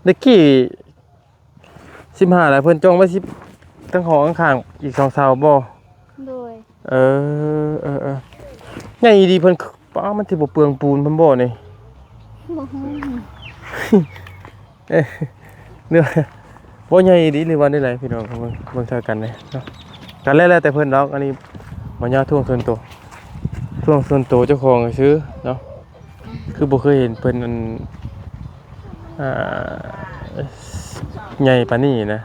ເດັກກີ້ ສິບຫ້າ ແລ້ວ ເພິ່ນຈອງໄວ້ສິບ ທັງຫ້ອງຂ້າງໆ ອີກສອງເສົາບໍ່? ໂດຍ ເອີ ເອີ ເອີ ໃຫຍ່ດີ ເພິ່ນ ປ້າ ມັນຊິບໍ່ເປືອງປູນເພິ່ນບໍ່ນີ້? ບໍ່ຮູ້ ເອີ ຫຼືວ່າບໍ່ໃຫຍ່ດີ ຫຼືວ່າແນວໃດ ພີ່ນ້ອງ ເບິ່ງ ເບິ່ງໃສ່ກັນເດ້ເນາະ ກໍແລ້ວແຕ່ເພິ່ນດອກ. ອັນນີ້ບໍ່ຍາກ ທ່ວງສ່ວນໂຕ ທ່ວງສ່ວນໂຕເຈົ້າຂອງຊື່ເນາະ. ຄືບໍ່ເຄີຍເຫັນເພິ່ນ ອັນ ອ່າ ໃຫຍ່ປານນີ້ນະ.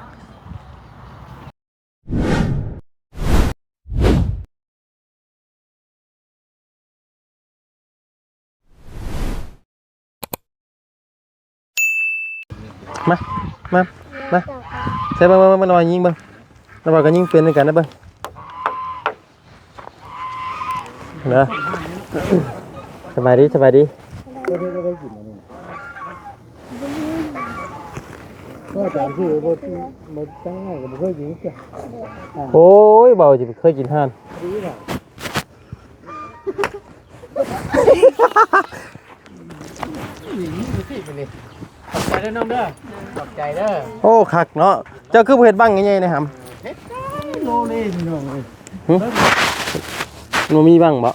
ມາ ມາ ມາ ໃສ່ເບິ່ງ ເບິ່ງ ເບິ່ງ ລະຫວ່າງຍິງເບິ່ງ ລະຫວ່າງກໍຍິງເປັນຄືກັນນະເບິ່ງ. ນະ ສະບາຍດີ ສະບາຍດີ. ໂອ້ຍ ເບົາຊິເຄີຍກິນຫ່ານ. ຂອບໃຈເດີນ້ອງເດີ ຂອບໃຈເດີ. ໂອ້ ຄັກເນາະ ເຈົ້າຄືບໍ່ເຮັດບັ້ງໃຫຍ່ໆແດ່ຫຳ? ເຮັດໂລເລພີ່ນ້ອງເອີຍ. ຫຶ? ບໍ່ມີບັ້ງບໍ່?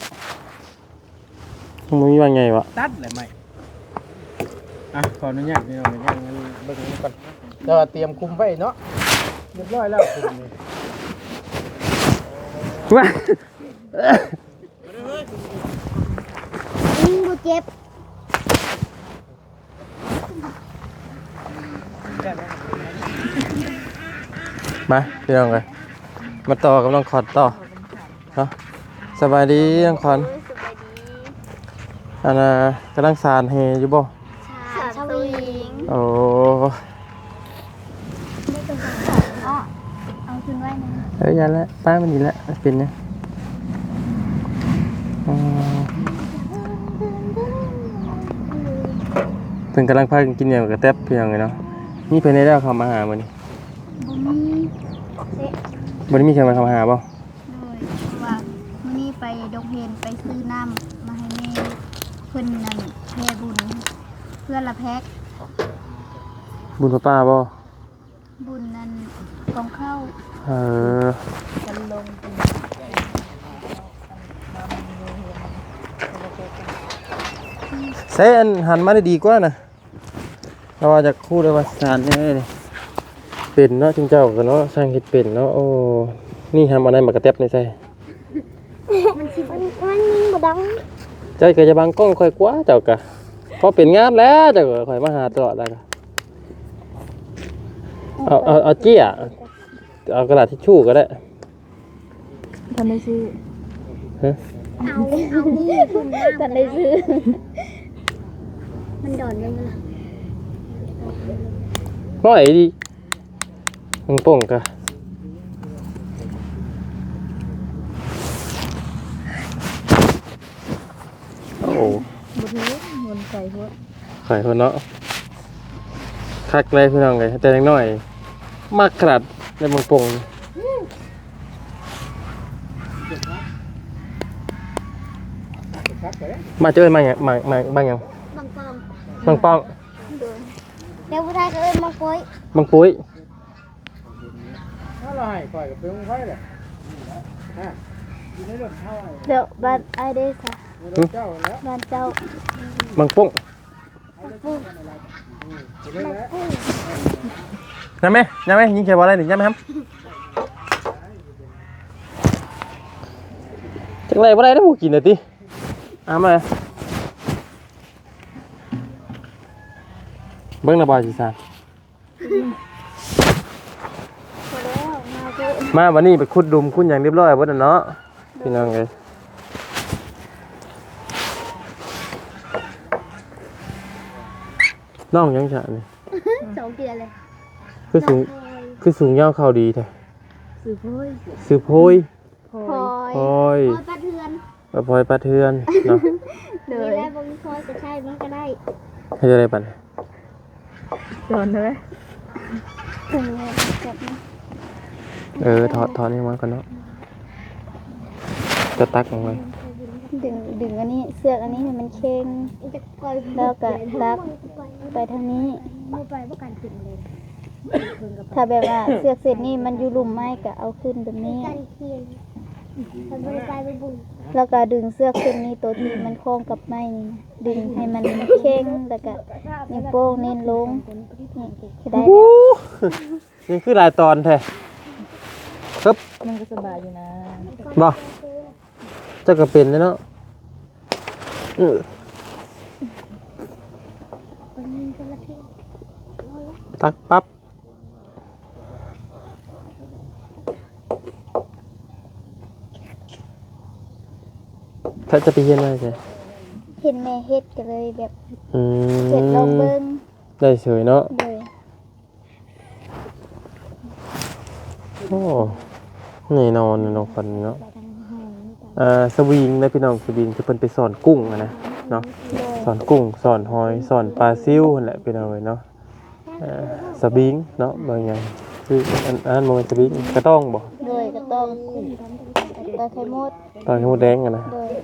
ຍັງບໍ່ມີບັ້ງໃຫຍ່ບໍ່? ຕັດແຫຼະໄມ້. ອ່ະ ຂໍອະນຸຍາດພີ່ນ້ອງ ເບິ່ງນຳກັນ ແຕ່ວ່າຕຽມຄຸມໄວ້ເນາະ ຮຽບຮ້ອຍແລ້ວຄຸມນີ້. ບໍ່ເຈັບ. ມາ ພີ່ນ້ອງເອີຍ ມາຕໍ່ກັບນ້ອງຂວັນຕໍ່ເນາະ. ສະບາຍດີນ້ອງຂວັນ. ສະບາຍດີ. ອັນນ່າ ກຳລັງສານແຫຢູ່ບໍ່? ສານສະວິງ. ໂອ້ ເອົາຂຶ້ນໄວ້ນະ. ເອີ ຢ່າແຫຼະ ປ້າມັນນີ້ແຫຼະ ເປັນຫຍັງ? ອືມ ເພິ່ນກຳລັງພາກັນກິນຫຍັງກະແຕັບ ພີ່ນ້ອງເອີຍເນາະ. ມີໃຜແດ່ເຂົ້າມາຫາມື້ນີ້? ບໍ່ມີ ບໍ່ໄດ້ມີໃຜມາເຂົ້າມາຫາບໍ່? ໂດຍ ເພາະວ່າມື້ນີ້ໄປດົງເຫັນ ໄປຊື້ນ້ຳມາໃຫ້ແມ່ ເພິ່ນນັ້ນແຜ່ບຸນເທື່ອລະແພັກ. ບຸນຜ້າປ່າບໍ່? ບຸນນັ້ນ ກອງເຂົ້າ. ເອີ ໃສ່ອັນ ຫັນມາໄດ້ດີກວ່ານະ. ລາວວ່າຢາກຮູ້ເລີຍວ່າສານແນວໃດນີ້. ເປັນເນາະ ຈຸມເຈົ້າກໍເນາະ ຊ່າງເຮັດເປັນເນາະ. ໂອ້ ນີ້ຫຳ ເອົາໃນໝາກກະແຕັບນີ້ໃສ່. ມັນຊິ ມັນ ມັນບໍ່ດັງ. ເຈົ້າກໍຢ່າບັງກ້ອງຂ້ອຍກວ່າ ເຈົ້າກໍພໍເປັນງານແລ້ວ ເຈົ້າກໍຂ້ອຍມາຫາຕະຫຼອດແລ້ວ. ເອົາ ເອົາ ເອົາເຈ້ຍ ເອົາກະດາດທິດຊູ້ກໍໄດ້. ທັນໄດ້ຊື້. ຮະ? ເອົາ ເອົາ ທັນໄດ້ຊື້. ມັນດອນໄວ້ມື້ລະ ນ້ອຍດີ. ມັນປົ່ງກະ ໂອ້ ບໍ່ຖືກ ມັນໄກໂພດ ໄກໂພດເນາະ. ຄັກເລີຍພີ່ນ້ອງເອີຍ ແຕ່ເດັກນ້ອຍມັກຂະໜາດໃນບັງປົງ. ມາເຈີມາຫຍັງ ມາ ມາ ມາຫຍັງ? ບັງປອງ ບັງປອງ. ໂດຍ ແຕ່ຜູ້ໄທເຂົາເອີ້ນບັງປຸ້ຍ ບັງປຸ້ຍ. ແລ້ວໃຫ້ຂ້ອຍກໍເປັນຂອງໃຜແຫຼະ ຮະ ຢູ່ໃນລົດເຮົາ ແລ້ວບ້ານອ້າຍເດ້ຊະ? ໃນລົດເຈົ້າຫັ້ນແຫຼະ ບ້ານເຈົ້າ ບັງປຸ້ງ ບັງປຸ້ງ ນຳແມ່ ນຳແມ່ ຍິງແຄ່ບໍ່ໄດ້ນີ້ ນຳແມ່ຫຳ. ຈັກໄດ້ບໍ່ໄດ້ເດ້ ບໍ່ກິນແລ້ວຕິ. ເອົາມາ ເບິ່ງລະບາຍສີສານ. ພໍແລ້ວ ມາເຖາະ ມາບັດນີ້ໄປຂຸດດຸມຂຸດຫຍັງຮຽບຮ້ອຍເບິດແລ້ວເນາະ ພີ່ນ້ອງເອີຍ. ນ້ອງຫຍັງຊະນີ້? ສອງເດືອນເລີຍ. ຄືສູງ ຄືສູງຍາວເຂົ່າດີແທ້? ຊື່ໂພຍ ຊື່ໂພຍ. ພອຍ ພອຍ ພອຍປາເທືອນ ເອີ ພອຍປາເທືອນເນາະ. ໂດຍ ນີ້ແຫຼະ ບໍ່ມີພອຍກໍໃຊ້ມັນກໍໄດ້. ເຮັດຈັ່ງໃດບັດນີ້? ສອນເລີຍ. ເອີ ຖອດ ຖອດນີ້ມາກ່ອນເນາະ. ຈະຕັກອອກໄວ້ ດຶງ ດຶງອັນນີ້ ເຊືອກອັນນີ້ໃຫ້ມັນເຄັ່ງ ແລ້ວກໍຕັກໄປທາງນີ້. ບໍ່ໄປບໍ່ກັນຂຶ້ນເລີຍ. ຖ້າແບບວ່າເຊືອກເສັ້ນນີ້ມັນຢູ່ລຸ່ມໄມ້ກໍເອົາຂຶ້ນແບບນີ້ ກັນເຄນ ຄັນບໍ່ໄປບໍ່ບຸນ ແລ້ວກໍດຶງເຊືອກເສັ້ນນີ້ ໂຕທີ່ມັນຄ້ອງກັບໄມ້ນີ້ນະ ດຶງໃຫ້ມັນແຂງ ແລ້ວກໍນິ້ວໂປ້ງເນັ້ນລົງ ນີ້ກໍໄດ້ແລ້ວ. ໂອ້ ນີ້ຄືຫຼາຍຕອນແທ້ ເອີບ ມັນກໍສະບາຍຢູ່ນະ ບໍ່? ເຈົ້າກໍເປັນແລ້ວເນາະ ເອີ ຕັກປັບ ຖ້າຈະໄປຮຽນມາໃສ? ເຫັນແມ່ເຮັດກໍເລີຍແບບ ອືມ ເຮັດລອງເບິ່ງ ໄດ້ເສີຍເນາະ ໂດຍ. ໂອ້ ແນ່ນອນເນາະ ຂວັນເນາະ ອ່າ ສະວິງນະພີ່ນ້ອງ ສະວິງທີ່ເພິ່ນໄປສອນກຸ້ງຫັ້ນນະເນາະ ສອນກຸ້ງ ສອນຫອຍ ສອນປາຊິວຫັ້ນແຫຼະພີ່ນ້ອງເອີຍເນາະ ເອີ ສະວິງເນາະ ວ່າຫຍັງ ຄືອັນ ອັນນັ້ນບໍ່ແມ່ນສະວິງ ກະຕ້ອງບໍ່? ໂດຍ ກະຕ້ອງ ຕາໄຂ່ມົດ ຕາໄຂ່ມົດແດງຫັ້ນນະ ໂດຍ.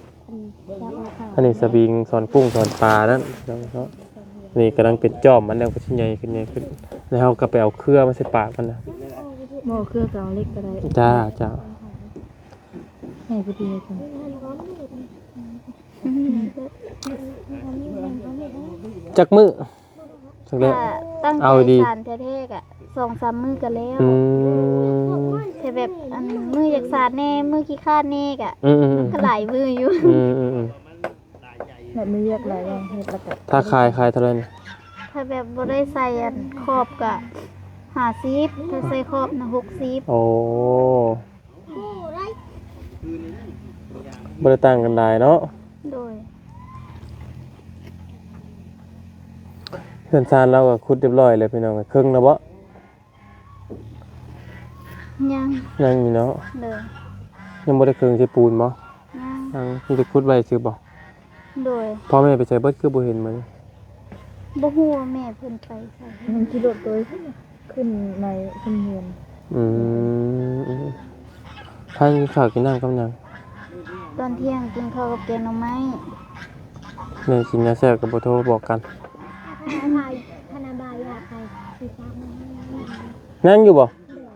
ອັນນີ້ສະວິງສອນກຸ້ງສອນປານັ້ນເນາະ ນີ້ກຳລັງເປັນຈອມມັນ ແລ້ວກໍຊິໃຫຍ່ຂຶ້ນ ໃຫຍ່ຂຶ້ນ ແລ້ວເຮົາກໍໄປເອົາເຄືອມາໃສ່ປາກມັນນະ ບໍ່ເຄືອກໍເອົາເຫຼັກກໍໄດ້ ຈ້າ ຈ້າ ໃຫ້ພອດີ ຈັກມື້? ຈັກແລ້ວ ຖ້າຕັ້ງໃຈສານແທ້ໆກະສອງສາມມື້ກະແລ້ວ ອືມ ແຕ່ແບບ ອັນ ມື້ຢາກສານແດ່ ມື້ຂີ້ຄ້ານແດ່ກະ ອືມໆໆ ມັນກະຫຼາຍມື້ຢູ່ ອືມໆໆ ແບບມີວຽກຫຼາຍຢ່າງເຮັດ ແລ້ວກະ ຖ້າຂາຍ ຂາຍເທົ່າໃດນີ້? ຖ້າແບບບໍ່ໄດ້ໃສ່ ອັນ ຂອບກະຫ້າສິບ ຖ້າໃສ່ຂອບນະຫົກສິບ ໂອ້ ບໍ່ໄດ້ຕ່າງກັນຫຼາຍເນາະ ໂດຍ. ເຮືອນຊານລາວກໍຂຸດຮຽບຮ້ອຍແລ້ວພີ່ນ້ອງ ເຄິ່ງແລ້ວບໍ່? ຍັງ ຍັງຢູ່ເນາະ ໂດຍ. ຍັງບໍ່ໄດ້ເຄິ່ງເຊປູນບໍ່? ຍັງ ຍັງ ມີແຕ່ຂຸດໄວ້ຊື່ບໍ່? ໂດຍ. ພໍ່ແມ່ໄປໃສເບິດ ຄືບໍ່ເຫັນມື້ນີ້? ບໍ່ຮູ້ວ່າແມ່ເພິ່ນໄປໃສ ມັນຂີ່ລົດໂດຍຂຶ້ນໃໝ່ຂຶ້ນເຮືອນ ອືມ. ພາກັນກິນເຂົ້າກິນນ້ຳກັບຫຍັງ? ຕອນທ່ຽງກິນເຂົ້າກັບແກງໜໍ່ໄມ້ ແມ່ກິນແນວແຊບກໍບໍ່ໂທບອກກັນ ຍັງຢູ່ບໍ່?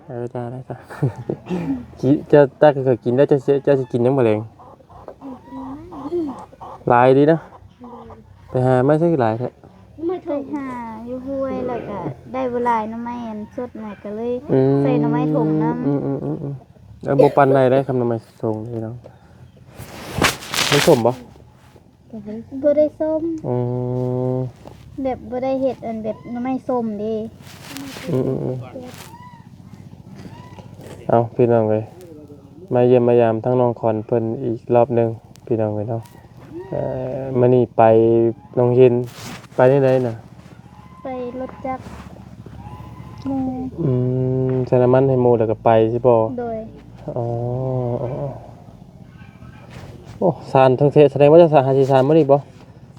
ເອີ ໄດ້ໆ ກິນ ເຈົ້າຕັກໃຫ້ຂ້ອຍກິນແລ້ວ ເຈົ້າຊິ ເຈົ້າຊິກິນຫຍັງມື້ແລງ? ຫຼາຍດີນະ ໄປຫາມາໃສຫຼາຍແທ້? ໄປຫາຢູ່ຫ້ວຍ ແລ້ວກະໄດ້ບໍ່ຫຼາຍ ໜໍ່ໄມ້ອັນສົດນະ ກະເລີຍ ອືມ ໃສ່ໜໍ່ໄມ້ຖົງນຳ ອືມໆໆ ເອີ ບໍ່ປານໃດໄດ໋ ຄຳໜໍ່ໄມ້ຖົງພີ່ນ້ອງ ມັນສົ້ມບໍ່? ບໍ່ໄດ້ສົ້ມ ອືມ ແບບບໍ່ໄດ້ເຮັດອັນແບບໜໍ່ໄມ້ສົ້ມເດ້ ອືມໆໆ ເອົາ ພີ່ນ້ອງເອີຍ ມາຢ້ຽມມາຢາມທັງນ້ອງຂວັນເພິ່ນອີກລອບໜຶ່ງ ພີ່ນ້ອງເອີຍເນາະ ເອີ ມື້ນີ້ໄປໂຮງຮຽນ ໄປແນວໃດນະ? ໄປລົດຈັກໝູ່ ອືມ ໃສ່ນ້ຳມັນໃຫ້ໝູ່ແລ້ວກໍໄປຊິບໍ່? ໂດຍ ອໍ ໂອ້ ສານທັງເທະ ສະແດງວ່າຈະສານ ຫາຊິສານມື້ນີ້ບໍ່?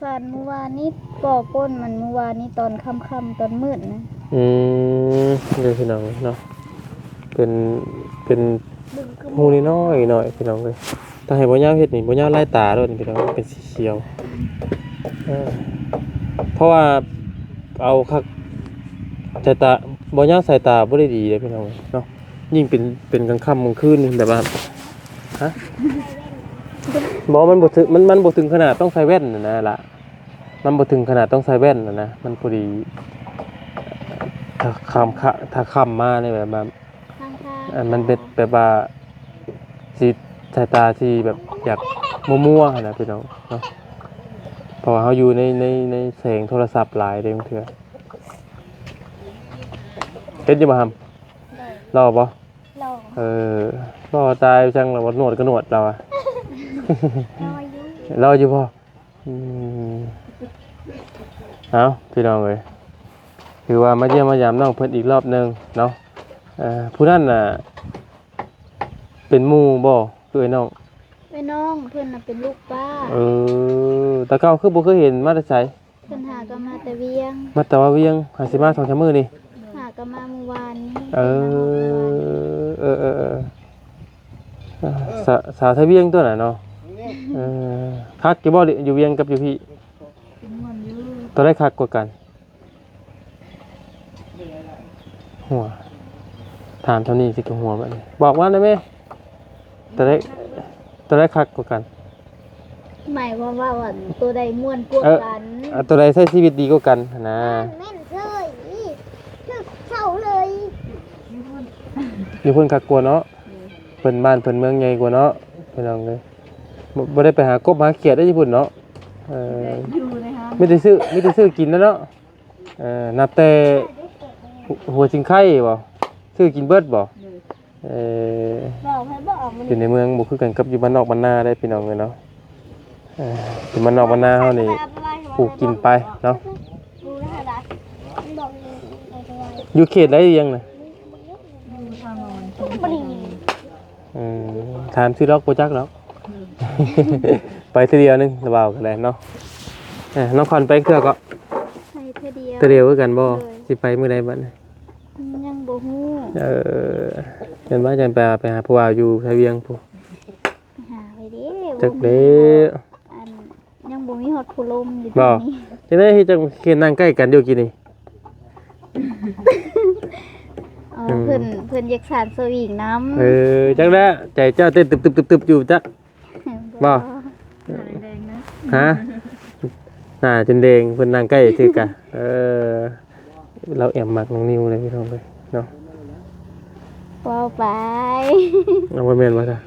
ສານມື້ວານນີ້ ກໍກົ້ນມັນມື້ວານນີ້ຕອນຄ່ຳໆ ຕອນມືດນະ ອືມ ເດີພີ່ນ້ອງເນາະ ເປັນ ເປັນຮູນ້ອຍໆ ພີ່ນ້ອງເອີຍ ຖ້າໃຫ້ບໍ່ຍາວເຮັດນີ້ ບໍ່ຍາວລາຍຕາໂລດນີ້ ພີ່ນ້ອງ ເປັນສີຂຽວ ເອີ ເພາະວ່າເອົາຄັກ ສາຍຕາ ບໍ່ຍາວສາຍຕາບໍ່ໄດ້ດີເດ້ ພີ່ນ້ອງເອີຍເນາະ ຍິ່ງເປັນ ເປັນກາງຄ່ຳກາງຄືນນີ້ແບບວ່າ ຮະ ບໍ່ ມັນບໍ່ເຖິງ ມັນ ມັນບໍ່ເຖິງຂະໜາດຕ້ອງໃສ່ແວ່ນຫັ້ນນະລະ ມັນບໍ່ເຖິງຂະໜາດຕ້ອງໃສ່ແວ່ນຫັ້ນນະ ມັນພໍດີ ຖ້າຄ່ຳ ຖ້າຄ່ຳມານີ້ແບບວ່າ ທາງທາງ ອັນ ມັນເປັນແບບວ່າ ຊິ ສາຍຕາຊິແບບຢາກມົວໆຫັ້ນນະ ພີ່ນ້ອງເນາະ ເພາະວ່າເຮົາຢູ່ໃນ ໃນ ໃນແສງໂທລະສັບຫຼາຍເດ້ບາງເທື່ອ ເຫັນຢູ່ບໍ່ຫຳ? ໂດຍ. ຫຼໍ່ບໍ່? ຫຼໍ່. ເອີ ຫຼໍ່ຕາຍ ຊ່າງລະ ໜວດກໍໜວດລາວອະ ຫຼໍ່ຢູ່ ຫຼໍ່ຢູ່ບໍ່? ອືມ ເອົາ ພີ່ນ້ອງເອີຍ ຖືວ່າມາຢ້ຽມມາຢາມນ້ອງເພິ່ນອີກລອບໜຶ່ງເນາະ ເອີ ຜູ້ນັ້ນນະ ເປັນໝູ່ບໍ່? ຄືອ້າຍນ້ອງ ເອື້ອຍນ້ອງເພິ່ນນະເປັນລູກປ້າ. ເອີ ແຕ່ເກົ່າຄືບໍ່ເຄີຍເຫັນ ມາແຕ່ໃສ? ເພິ່ນຫາກໍມາແຕ່ວຽງ. ມາແຕ່ວ່າວຽງ ຫາຊິມາສອງສາມມື້ນີ້. ຫາກໍມາມື້ວານນີ້. ເອີ ເອີ ເອີ ເອີ ສາ ສາວໄທວຽງຕົວນັ້ນເນາະ. ເອີ ຄັກຢູ່ບໍ່ ຢູ່ວຽງກັບຢູ່ພີ້? ຕົວໃດຄັກກວ່າກັນ? ຫົວ ຖາມເທົ່ານີ້ຊິກໍຫົວບັດນີ້ ບອກມາໄດ້ແມ ໂຕໃດ ໂຕໃດຄັກກວ່າກັນ? ໝາຍຄວາມວ່າ ອັນ ໂຕໃດມ່ວນກວ່າ ເອີ ກັນ ອ່າ ໂຕໃດໃຊ້ຊີວິດດີກວ່າກັນຫັ້ນນະ? ແມ່ນເລີຍ ຖືກເຊົາເລີຍ ຢູ່ພຸ້ນຄັກກວ່າເນາະ ເພິ່ນບ້ານເພິ່ນເມືອງໃຫຍ່ກວ່າເນາະ ພີ່ນ້ອງເອີຍ ບໍ່ ບໍ່ໄດ້ໄປຫາກົບຫາຂຽດໄດ້ຢູ່ພຸ້ນເນາະ ເອີ ມີແຕ່ຊື້ ມີແຕ່ຊື້ກິນແລ້ວເນາະ ເອີ ນັບແຕ່ຫົວຊິງໄຄບໍ່ ຊື້ກິນເບິດບໍ່? ເອີ ຢູ່ໃນເມືອງບໍ່ຄືກັນກັບຢູ່ບ້ານນອກບ້ານນາເດ້ພີ່ນ້ອງເອີຍເນາະ ເອີ ຢູ່ບ້ານນອກບ້ານນາເຮົານີ້ປູກກິນໄປເນາະ ຢູ່ເຂດໃດອີ່ຫຍັງນະ? ເອີ ຖາມຊື່ດອກ ບໍ່ຈັກດອກ ໄປເທື່ອດຽວໜຶ່ງລະເວົ້າກັນໄດ້ເນາະ ເອີ ນ້ອງຂວັນໄປເທື່ອເກາະ? ໄປເທື່ອດຽວ ເທື່ອດຽວຄືກັນບໍ່? ໂດຍ ຊິໄປມື້ໃດບັດນີ້? ຍັງບໍ່ຮູ້ ເອີ ແມ່ນວ່າຈັ່ງໄປ ໄປຫາຜູ້ບ່າວຢູ່ໄທວຽງພຸ້ນ ຫາໄປເດ້ ຈັກເດ້ ອັນ ຍັງບໍ່ມີຮອດຜູ້ລົມຢູ່ ບໍ່ ທີ່ນີ້ ຈັ່ງໄດ້ເຮັດຈັ່ງເຫັນນັ່ງໃກ້ກັນຢູ່ກີ້ນີ້ ອໍ ອືມ ເພິ່ນ ເພິ່ນຢາກສານສະຫວີງນຳ ເອີ ຈັກແລ້ວ ໃຈເຈົ້າເຕັ້ນຕຶບໆໆໆຢູ່ຈັກ ບໍ່ ບໍ່ ໜ້າແດງນະ ຮະ ໜ້າຈົນແດງ ເພິ່ນນັ່ງໃກ້ຊື່ກະ ເອີ ລາວແອບມັກນ້ອງນິວເລີຍພີ່ນ້ອງເອີຍເນາະ ເວົ້າໄປ ເອົາ ບໍ່ແມ່ນບໍ່ຊະ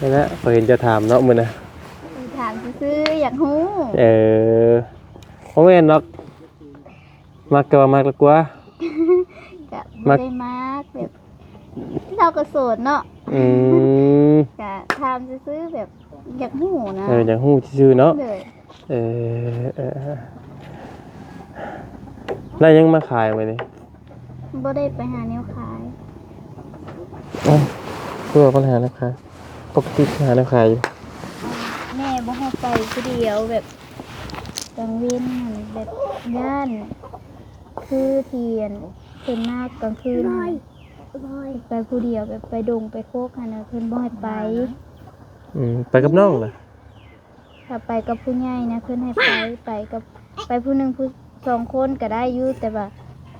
ນັ້ນແຫຼະ ຂ້ອຍເຫັນເຈົ້າຖາມເນາະມື້ນະ ຖາມຊື່ໆ ຢາກຮູ້ ເອີ ບໍ່ແມ່ນດອກ ມັກກໍວ່າມັກລະກວ່າ ກະບໍ່ໄດ້ມັກ ແບບ ລາວກໍໂສດເນາະ ອືມ ກະຖາມຊື່ໆ ແບບຢາກຮູ້ນະ ເອີ ຢາກຮູ້ຊື່ໆເນາະ ໂດຍ ເອີ ເອີ ເອີ ໄດ້ຫຍັງມາຂາຍມື້ນີ້? ບໍ່ໄດ້ໄປຫາແນວຂາຍ ເອົ້າ ຄືວ່າບໍ່ໄດ້ຫາແນວຂາຍ? ປົກກະຕິຫາແນວຂາຍຢູ່ ແມ່ບໍ່ໃຫ້ໄປຜູ້ດຽວ ແບບ ກາງເວັນຫັ້ນ ແບບ ຢ້ານ ຄືທີ່ ອັນ ເພິ່ນມາກາງຄືນຫັ້ນ ໄປຜູ້ດຽວ ແບບ ໄປດົງໄປໂຄກຫັ້ນນະ ເພິ່ນບໍ່ໃຫ້ໄປ ອືມ ໄປກັບນ້ອງລະ? ຖ້າໄປກັບຜູ້ໃຫຍ່ນະ ເພິ່ນໃຫ້ໄປ ໄປກັບ ໄປຜູ້ໜຶ່ງຜູ້ສອງຄົນກໍໄດ້ຢູ່ ແຕ່ວ່າ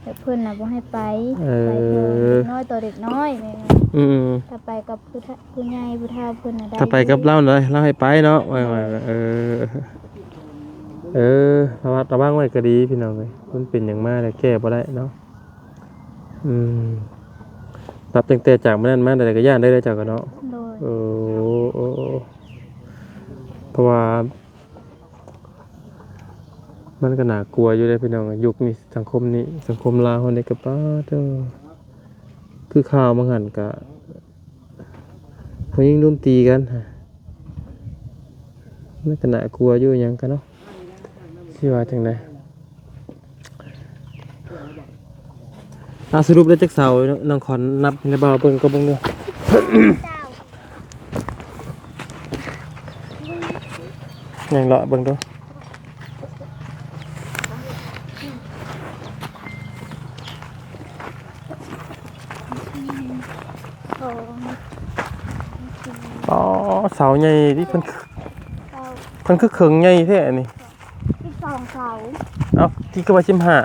ແບບເພິ່ນນະບໍ່ໃຫ້ໄປ ເອີ ໄປແຕ່ເດັກນ້ອຍຕໍ່ເດັກນ້ອຍແມ່ນ ອືມ ຖ້າໄປກັບຜູ້ ຜູ້ໃຫຍ່ຜູ້ເຖົ້າເພິ່ນນະໄດ້ ຖ້າໄປກັບລາວນະ ລາວໃຫ້ໄປເນາະ ເອີ ເອີ ເອີ ລະມັດລະວັງໄວ້ກໍດີພີ່ນ້ອງເອີຍ ມັນເປັນຫຍັງມາແລ້ວແກ້ບໍ່ໄດ້ເນາະ ອືມ ນັບຕັ້ງແຕ່ຈາກມື້ນັ້ນມາ ໃດໆກໍຢ້ານໄດ້ເລີຍເຈົ້າກໍເນາະ ໂດຍ ເອີ ເອີ ເອີ ເພາະວ່າ ມັນກໍໜ້າກົວຢູ່ເດ້ພີ່ນ້ອງ ຍຸກນີ້ ສັງຄົມນີ້ ສັງຄົມລາວເຮົານີ້ກໍ ປາໂທ້ ຄືຂ່າວບາງຫັ້ນກໍ ຜູ້ຍິງລຸມຕີກັນ ມັນກໍໜ້າກົວຢູ່ຫຍັງກະເນາະ ຊິວ່າຈັ່ງໃດ? ອາ ສະຫຼຸບໄດ້ຈັກເສົາ ນ້ອງຂວັນນັບໃຫ້ບ່າວເບິ່ງກໍເບິ່ງເດີ ຍັງເລາະເບິ່ງດູ ອໍ ເສົາໃຫຍ່ຕິ ເພິ່ນ ເສົາ ເພິ່ນຄືເຄິ່ງໃຫຍ່ແທ້ອັນນີ້ ສິບສອງເສົາ ເອົ້າ ທີ່ຄືວ່າສິບຫ້າ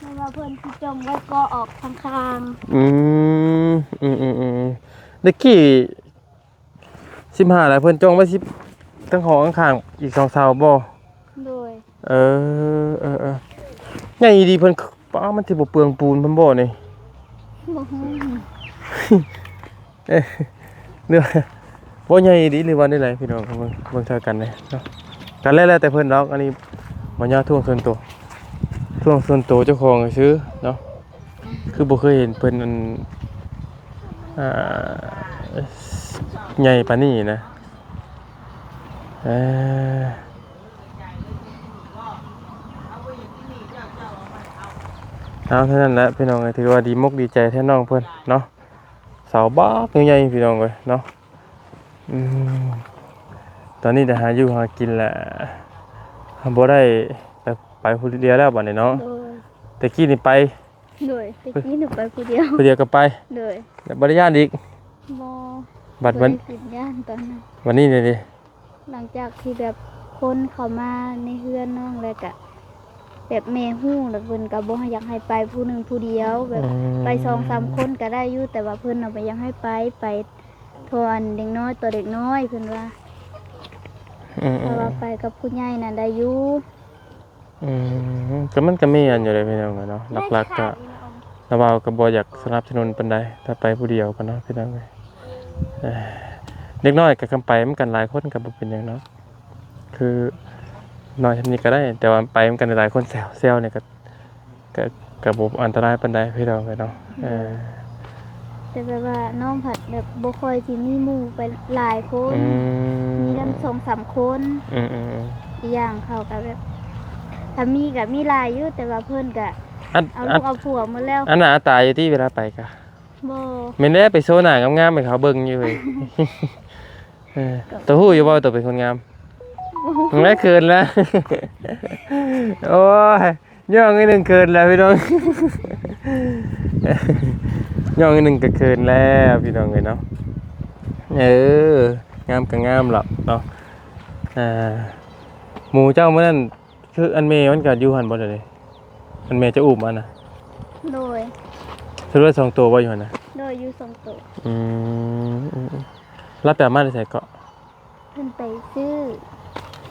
ແມ່ນວ່າເພິ່ນຊິຈົ່ງໄວ້ກໍອອກຂ້າງໆ ອືມ ອືມໆໆ ຕະກີ້ ສິບຫ້າ ແລ້ວເພິ່ນຈົ່ງໄວ້ສິບ ທັງຫ້ອງຂ້າງໆ ອີກສອງເສົາບໍ່? ໂດຍ ເອີ ເອີ ເອີ ໃຫຍ່ດີ ເພິ່ນ ປ້າ ມັນຊິບໍ່ເປືອງປູນເພິ່ນບໍ່ນີ້? ບໍ່ຮູ້ ເອີ ຫຼືວ່າບໍ່ໃຫຍ່ດີ ຫຼືວ່າແນວໃດ ພີ່ນ້ອງ ເບິ່ງ ເບິ່ງເທົ່າກັນເດ້ເນາະ ກໍແລ້ວແຕ່ເພິ່ນດອກ ອັນນີ້ບໍ່ຍາກ ທ່ວງສ່ວນໂຕ ທ່ວງສ່ວນໂຕເຈົ້າຂອງຊື່ເນາະ. ຄືບໍ່ເຄີຍເຫັນເພິ່ນ ອັນ ອ່າ ໃຫຍ່ປານນີ້ນະ ເອີ ເອົາ ເທົ່ານັ້ນແຫຼະພີ່ນ້ອງເອີຍ ຖືວ່າດີມົກດີໃຈແທນນ້ອງເພິ່ນເນາະ ເສົາບັກໃຫຍ່ໆ ພີ່ນ້ອງເອີຍເນາະ ອືມ ຕອນນີ້ໄດ້ຫາຢູ່ຫາກິນແຫຼະ ບໍ່ໄດ້ໄປ ໄປຜູ້ດຽວແລ້ວບັດນີ້ເນາະ ໂດຍ ແຕ່ກີ້ນີ້ໄປ ໂດຍ ແຕ່ກີ້ໜູໄປຜູ້ດຽວ ຜູ້ດຽວກໍໄປ ໂດຍ ແລ້ວບໍ່ໄດ້ຢ້ານອີກ ບໍ່ ບັດ ບໍ່ ວັນ ໄດ້ຄິດຢ້ານຕອນນັ້ນ ວັນນີ້ເດ ຫຼັງຈາກທີ່ແບບຄົນເຂົ້າມາໃນເຮືອນນ້ອງແລ້ວກະ ບບແມ່ຮູ້ ແລ້ວເພິ່ນກໍບໍ່ຢາກໃຫ້ໄປຜູ້ໜຶ່ງຜູ້ດຽວ ແບບ ອືມ ໄປສອງສາມຄົນກໍໄດ້ຢູ່ ແຕ່ວ່າເພິ່ນນະບໍ່ຢາກໃຫ້ໄປ ໄປເທົ່າອັນເດັກນ້ອຍ ໂຕເດັກນ້ອຍ ເພິ່ນວ່າ ອືມໆ ແຕ່ວ່າໄປກັບຜູ້ໃຫຍ່ນະໄດ້ຢູ່. ອືມ ກໍມັນກໍມີອັນຢູ່ເດ້ພີ່ນ້ອງເອີຍເນາະ ຫຼັກໆກໍ ລາວເວົ້າກໍບໍ່ຢາກສະໜັບສະໜູນປານໃດ ຖ້າໄປຜູ້ດຽວກໍເນາະພີ່ນ້ອງເອີຍ. ເອີ ເດັກນ້ອຍກໍຄຳໄປນຳກັນຫຼາຍຄົນກໍບໍ່ເປັນຫຍັງເນາະ ຄືນ້ອຍສ່ຳນີ້ກໍໄດ້ ແຕ່ວ່າໄປນຳກັນຫຼາຍຄົນແຊວໆນີ້ກໍ ກໍ ກໍບໍ່ອັນຕະລາຍປານໃດພີ່ນ້ອງເອີຍເນາະ. ເອີ ແຕ່ແບບວ່ານ້ອງພັດແບບບໍ່ຄ່ອຍຊິມີໝູ່ໄປຫຼາຍຄົນ ອືມ ມີນຳສອງສາມຄົນ ອືມໆໆ ອີກຢ່າງເຂົາກໍແບບ ຖ້າມີກໍມີຫຼາຍຢູ່ ແຕ່ວ່າເພິ່ນກໍ ອັນ ເອົາລູກເອົາຜົວໝົດແລ້ວ ອັນໜ້າຕາຢູ່ຕິເວລາໄປກະ ບໍ່ ແມ່ນແຫຼະ ໄປໂຊໜ້າງາມໆໃຫ້ເຂົາເບິ່ງຢູ່ເວີຍ. ເອີ ໂຕຮູ້ຢູ່ບໍ່ ໂຕເປັນຄົນງາມ? ແມ່ເຂີນແລ້ວ ໂອ້ຍ ຍ່ອງໜ້ອຍໜຶ່ງເຂີນແລ້ວພີ່ນ້ອງ ຍ່ອງໜ້ອຍໜຶ່ງກໍເຂີນແລ້ວພີ່ນ້ອງເອີຍເນາະ. ເອີ ງາມກໍງາມແລ້ວເນາະ. ອ່າ ໝູເຈົ້າມື້ນັ້ນ ຄືອັນແມ່ມັນກໍຢູ່ຫັ້ນບໍ່ດຽວນີ້ ອັນແມ່ຈະອຸ້ມອັນນະ? ໂດຍ ສະຫຼຸບສອງໂຕບໍ່ຢູ່ຫັ້ນນະ? ໂດຍ ຢູ່ສອງໂຕ. ອືມ ອືມໆ ລາວໄປເອົາມາແຕ່ໃສເກາະ? ເພິ່ນໄປຊື້.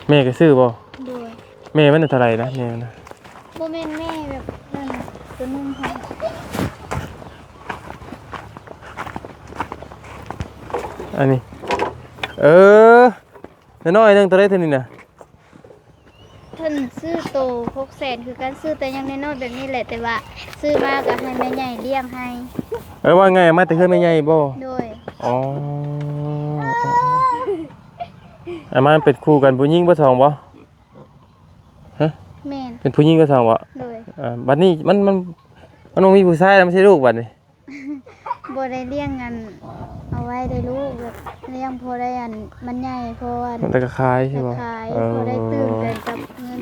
ແມ່ກໍຊື້ບໍ່? ໂດຍ ແມ່ມັນເທົ່າໃດນະ ແມ່ມັນນະ? ບໍ່ແມ່ນແມ່ແບບນັ້ນ ໂຕໜຶ່ງຫັ້ນ ອັນນີ້ ເອີ ນ້ອຍໆໜຶ່ງ ເທົ່າໃດເທົ່ານີ້ນະ? ເພິ່ນຊື້ໂຕຫົກແສນຄືກັນ ຊື້ແຕ່ຍັງນ້ອຍໆແບບນີ້ແຫຼະ ແຕ່ວ່າຊື້ມາກໍໃຫ້ແມ່ໃຫຍ່ລ້ຽງໃຫ້. ເອີ ວ່າໄງ ເອົາມາແຕ່ເຮືອນແມ່ໃຫຍ່ບໍ່? ໂດຍ ອໍ ເອົາມາເປັນຄູ່ກັນ ຜູ້ຍິງບໍ່ສອງບໍ່? ຮະ? ແມ່ນ ເປັນຜູ້ຍິງກໍສອງບໍ່? ໂດຍ ອ່າ ບັດນີ້ມັນ ມັນ ມັນບໍ່ມີຜູ້ຊາຍແລ້ວ ມັນຊິລູກບັດນີ້. ບໍ່ໄດ້ລ້ຽງອັນ ເອົາໄວ້ໄດ້ລູກ ແບບລ້ຽງພໍໄດ້ອັນ ມັນໃຫຍ່ ພໍອັນ ແລ້ວກໍຂາຍ ແລ້ວຂາຍ ເອີ ພໍໄດ້ຕື່ມກັນກັບເງິນ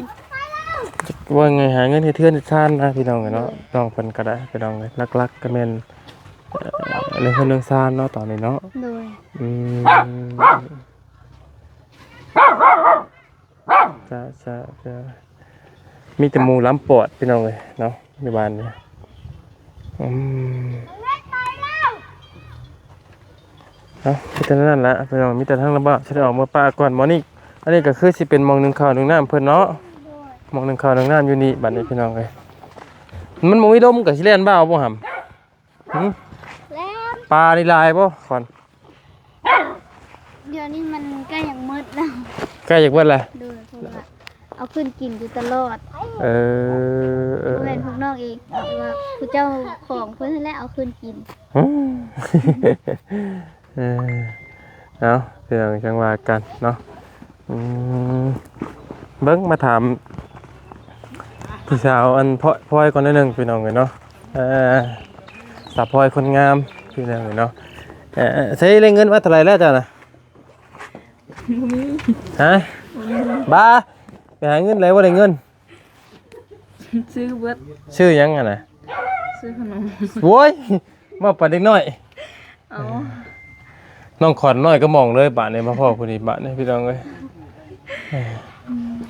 ວ່າໄງ ຫາເງິນເຮັດເຮືອນເຮັດຊານນະ ພີ່ນ້ອງເອີຍເນາະ. ໂດຍ ນ້ອງເພິ່ນກໍໄດ້ ພີ່ນ້ອງເອີຍ ຫຼັກໆກໍແມ່ນ ເອີ ເລື່ອງເຮືອນເລື່ອງຊານເນາະ ຕອນນີ້ເນາະ. ໂດຍ ອືມ ຈ້າ ຈ້າ ຈ້າ ມີແຕ່ໝູລ້ຳປອດ ພີ່ນ້ອງເອີຍເນາະ ຢູ່ບ້ານນີ້. ອືມ ເອົາ ມີແຕ່ນັ້ນລະ ພີ່ນ້ອງ ມີແຕ່ທາງລະບາດ ຊິໄດ້ອອກເມືອປ່າກ່ອນໝໍນີ້. ອັນນີ້ກໍຄືຊິເປັນໝ່ອງໜຶ່ງເຂົ້າໜຶ່ງນ້ຳເພິ່ນເນາະ ໝ່ອງໜຶ່ງເຂົ້າໜຶ່ງນ້ຳຢູ່ນີ້. ບັດນີ້ ພີ່ນ້ອງເອີຍ ມັນບໍ່ມີລົມ ກໍຊິແລ່ນບ່າວບໍ່ຫຳ? ຫື ແລ່ນ ປານີ້ຫຼາຍບໍ່ຂວັນ? ດຽວນີ້ມັນໃກ້ຢາກໝົດແລ້ວ ໃກ້ຢາກໝົດແລ້ວ. ໂດຍ ເພາະວ່າເອົາຂຶ້ນກິນຢູ່ຕະຫຼອດ. ເອີ ເອີ ບໍ່ແມ່ນພວກນ້ອງເອງ ແຕ່ວ່າຜູ້ເຈົ້າຂອງເພິ່ນຫັ້ນແຫຼະເອົາຂຶ້ນກິນ. ຫື ເອີ ເອົາ ພີ່ນ້ອງຈັ່ງວ່າກັນເນາະ. ອືມ ເບິ່ງມາຖາມຜູ້ສາວອັນພອຍ ພອຍກ່ອນໜ້ອຍໜຶ່ງ ພີ່ນ້ອງເອີຍເນາະ. ເອີ ສາວພອຍຄົນງາມ ພີ່ນ້ອງເອີຍເນາະ. ເອີ ໃຊ້ໄດ້ເງິນມາເທົ່າໃດແລ້ວເຈົ້ານະ? ບໍ່ມີ ຮະ? ບໍ່ມີ ບ້າ ໄປຫາເງິນໄດ້ບໍ່ໄດ້ເງິນ. ຊື້ເບິດ ຊື້ຫຍັງຫັ້ນນະ? ຊື້ຂະໜົມ. ໂອ້ຍ ເວົ້າປານເດັກນ້ອຍ. ເອົາ ນ້ອງຂວັນນ້ອຍກໍໝ່ອງເລີຍບາດນີ້ ມາພໍ້ຜູ້ນີ້ບາດນີ້ ພີ່ນ້ອງເອີຍ.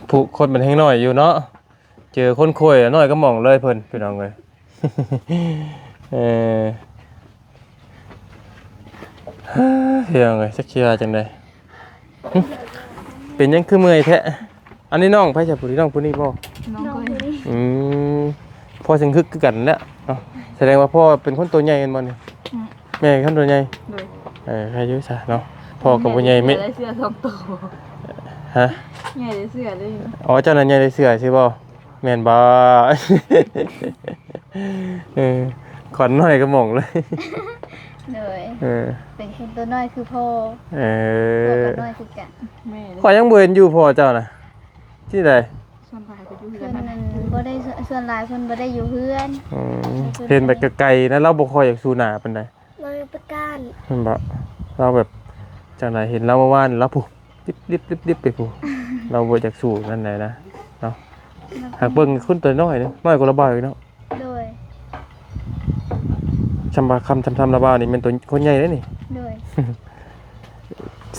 ຜູ້ຄົນມັນແຮງນ້ອຍຢູ່ເນາະ ເຈີຄົນໂຄ້ຍນ້ອຍກໍໝ່ອງເລີຍເພິ່ນ ພີ່ນ້ອງເອີຍ. ເອີ ພີ່ນ້ອງເອີຍ ຈັກຊິວ່າຈັ່ງໃດ. ຫຶ ເປັນຫຍັງຄືເມື່ອຍແທ້? ອັນນີ້ນ້ອງໃຜຊະ? ຜູ້ນີ້ ນ້ອງຜູ້ນີ້ບໍ່? ນ້ອງ ນ້ອງ ເຄີຍ ຜູ້ນີ້ ອືມ ພໍ່ຊິງຮຶກຄືກັນແຫຼະເນາະ. ສະແດງວ່າພໍ່ເປັນຄົນໂຕໃຫຍ່ແມ່ນບໍ່ນີ້? ອືມ ແມ່ເປັນຄົນໂຕໃຫຍ່. ໂດຍ ເອີ ໃຄຢູ່ຊະເນາະ ພໍ່ກໍບໍ່ໃຫຍ່ ແມ່ ໄດ້ເສື້ອສອງໂຕ. ຮະ? ໃຫຍ່ໄດ້ເສື້ອເລີຍ. ອໍ ເຈົ້ານັ້ນໃຫຍ່ໄດ້ເສື້ອຊື່ບໍ່? ແມ່ນບໍ່? ເອີ ຂວັນນ້ອຍກໍໝ່ອງເລີຍ. ໂດຍ ເອີ ເປັນຄົນຕົວນ້ອຍຄືພໍ່. ເອີ ພໍ່ກໍນ້ອຍຄືກັນ. ແມ່ ຂ້ອຍຍັງບໍ່ເຫັນຢູ່ພໍ່ເຈົ້ານະ ທີ່ໃດ? ສ່ວນຫຼາຍກໍຢູ່ເຮືອນ ເພິ່ນນັ້ນບໍ່ໄດ້ ສ່ວນຫຼາຍເພິ່ນບໍ່ໄດ້ຢູ່ເຮືອນ. ອືມ ເພິ່ນ ເຫັນແບບໄກໆນະ ລາວບໍ່ຄ່ອຍຢາກສູ້ໜ້າປານໃດ. ລາວປະການ ແມ່ນບໍ່? ລາວແບບຈັ່ງໃດ ເຫັນລາວເມື່ອວານ ລາວຜູ້ດິບໆໆໄປຜູ້ ລາວບໍ່ຢາກສູ້ນັ້ນໃດນະເນາະ. ຫາກເບິ່ງຄົນຕົວນ້ອຍເດ້ ນ້ອຍກວ່າລາວບ່າວອີກເນາະ. ໂດຍ ຊຳວ່າຄຳຊຳໆລາວບ່າວນີ້ແມ່ນຕົວຄົນໃຫຍ່ເດ້ນີ້. ໂດຍ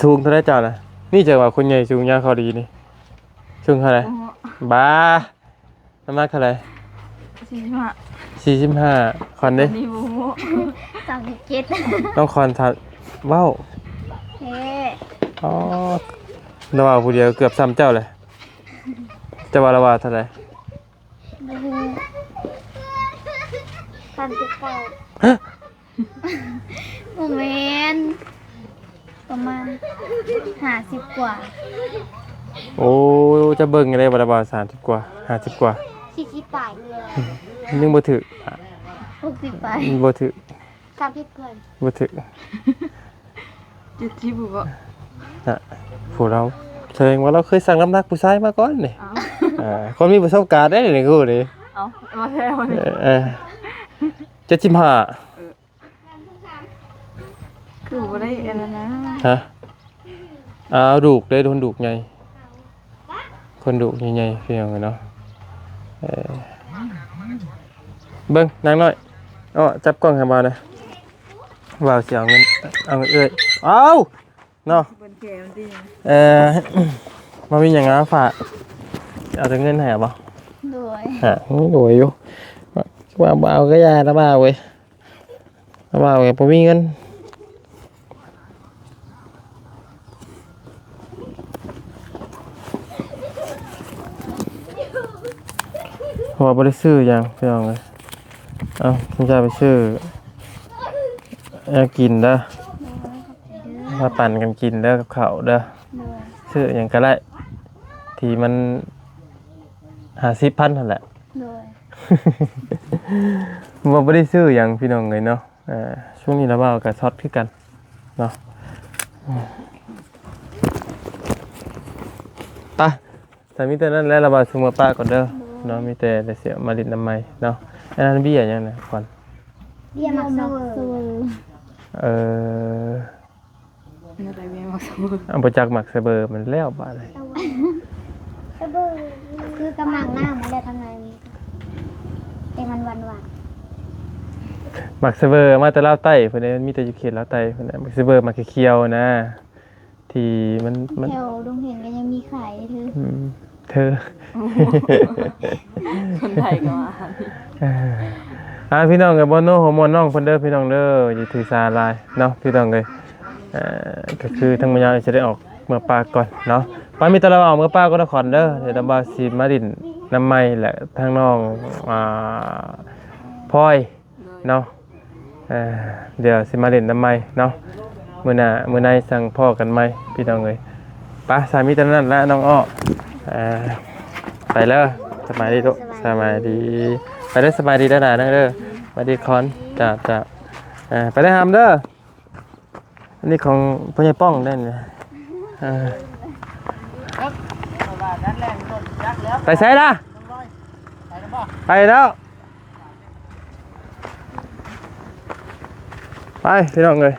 ສູງເທົ່າໃດເຈົ້ານະ? ນີ້ຈັກວ່າຄົນໃຫຍ່ສູງຍາວເຂົາດີນີ້ ສູງເທົ່າໃດ? ໂອ້ໂຫ ບ້າ. ນ້ຳໜັກເທົ່າໃດ? ສີ່ສິບຫ້າ ສີ່ສິບຫ້າ. ຂວັນເດ້? ນີ້ບໍ່ຮູ້ ສາມສິບເຈັດ. ນ້ອງຂວັນ ຖ້າເວົ້າ ເອີ ອໍ ລາວວ່າຜູ້ດຽວເກືອບສ່ຳເຈົ້າເລີຍ. ເຈົ້າວ່າລາວວ່າເທົ່າໃດ? ບໍ່ຮູ້ ສາມສິບເກົ້າ. ຮະ? ບໍ່ແມ່ນ ປະມານຫ້າສິບກວ່າ. ໂອ້ ຈະເບິ່ງໄດ້ບໍ່ລະວ່າ ສາມສິບກວ່າ ຫ້າສິບກວ່າ ສີ່ສິບປາຍ ຍັງບໍ່ຖືກ ຫົກສິບປາຍ ບໍ່ຖືກ ສາມສິບປາຍ ບໍ່ຖືກ. ເຈັດສິບບໍ່? ນະ ຜູ້ລາວ ສະແດງວ່າລາວເຄີຍຊັ່ງນ້ຳໜັກຜູ້ຊາຍມາກ່ອນນີ້. ເອີ ຄົນມີປະສົບການເດ້ນີ້ ຜູ້ນີ້. ເອົ້າ ມາແທ້ບໍ່ນີ້? ເອີ ເອີ ເຈັດສິບຫ້າ. ເອີ ຄືບໍ່ໄດ້ອັນນັ້ນນະ. ຮະ? ອ້າວ ດູກເດ້ ຄົນດູກໃຫຍ່ ຄົນດູກໃຫຍ່ໆ ພີ່ນ້ອງເອີຍເນາະ. ເອີ ເບິ່ງນາງນ້ອຍ ເອົາ ຈັບກ້ອງໃຫ້ບ່າວແດ່ ບ່າວຊິເອົາເງິນ ເອົາເງິນເອື້ອຍ. ເອົາ ເນາະ ເພິ່ນແກມັນຕິ. ເອີ ບໍ່ມີຫຍັງມາຝາກ ເອົາແຕ່ເງິນໃຫ້ບໍ່? ໂດຍ. ຮະ ໂດຍຢູ່ ວ່າບໍ່ເອົາກໍຢ່າລະບ່າວເວີຍ ລະບ່າວກໍບໍ່ມີເງິນ ເພາະວ່າບໍ່ໄດ້ຊື້ຫຍັງ ພີ່ນ້ອງເອີຍ. ເອົາ ເຈົ້າໄປຊື້ແນວກິນເດີ ມາປັນກັນກິນເດີ ກັບເຂົ້າເດີ. ໂດຍ. ຊື້ຫຍັງກໍໄດ້ ທີ່ມັນຫ້າສິບພັນຫັ້ນແຫຼະ. ໂດຍ. ວ່າບໍ່ໄດ້ຊື້ຫຍັງ ພີ່ນ້ອງເອີຍເນາະ. ເອີ ຊ່ວງນີ້ລະບ່າວກໍຊັອດຄືກັນເນາະ. ອືມ ໄປ ແຕ່ມີແຕ່ນັ້ນແຫຼະ ລະບ່າວຊິເມືອປະກ່ອນເດີ. ໂດຍ. ເນາະ ມີແຕ່ ແຕ່ຊິມາຫຼິ້ນນຳໃໝ່ເນາະ. ອັນນັ້ນເບ້ຍຫຍັງນະຂວັນ? ເບ້ຍໝາກສະເຫວີ. ເອີ ແນວໃດເບ້ຍໝາກສະເຫວີ? ເອົາ ບໍ່ຈັກໝາກສະເຫວີ ມັນແລ້ວບາດນີ້. ສະເຫວີ ຄືກັບໝາກນ້ຳຫັ້ນແຫຼະ ທາງໃນມີ ແຕ່ມັນຫວານໆ. ໝາກສະເຫວີມາແຕ່ລາວໃຕ້ພຸ້ນເດ້ ມັນມີແຕ່ຢູ່ເຂດລາວໃຕ້ພຸ້ນນະ. ໝາກສະເຫວີ ໝາກຂຽວໆນະ ທີ່ມັນ ມັນ ແຖວດົງເຫັນກໍຍັງມີຂາຍເດີ. ອືມ ເທີ ຄົນໄທກໍວ່າ. ເອີ ອ່າ ພີ່ນ້ອງເອີຍ ບໍ່ໂນຫົວມ່ວນນ້ອງເພິ່ນເດີ ພີ່ນ້ອງເດີ ຢ່າຖືສາຫຼາຍເນາະ ພີ່ນ້ອງເອີຍ. ເອີ ກໍຄືທາງແມ່ຍາວຊິໄດ້ອອກເມືອປະກ່ອນເນາະ. ໄປ ມີແຕ່ລະບ່າວເມືອປະກ່ອນນະຂວັນເດີ ດຽວລະບ່າວຊິມາຫຼິ້ນນຳໃໝ່ ແລະ ທາງນ້ອງ ອ່າ ພອຍ ເນາະ. ເອີ ດຽວຊິມາຫຼິ້ນນຳໃໝ່ເນາະ ມື້ໜ້າມື້ໃນຈັ່ງພໍ້ກັນໃໝ່ ພີ່ນ້ອງເອີຍ. ໄປ ສາມີແຕ່ນັ້ນລະ ນ້ອງອ້ອ. ເອີ ໄປເດີ ສະບາຍດີລູກ ສະບາຍດີ. ໄປເດີ ສະບາຍດີເດີຫຼານເດີ. ສະບາຍດີຄອນ. ຈ້າ ຈ້າ. ເອີ ໄປເດີຫຳເດີ. ອັນນີ້ຂອງພໍ່ໃຫຍ່ປ້ອງໄດ້ນີ້. ເອີ ໄປໃສລະ? ໄປແລ້ວ ໄປ ພີ່ນ້ອງເອີຍ.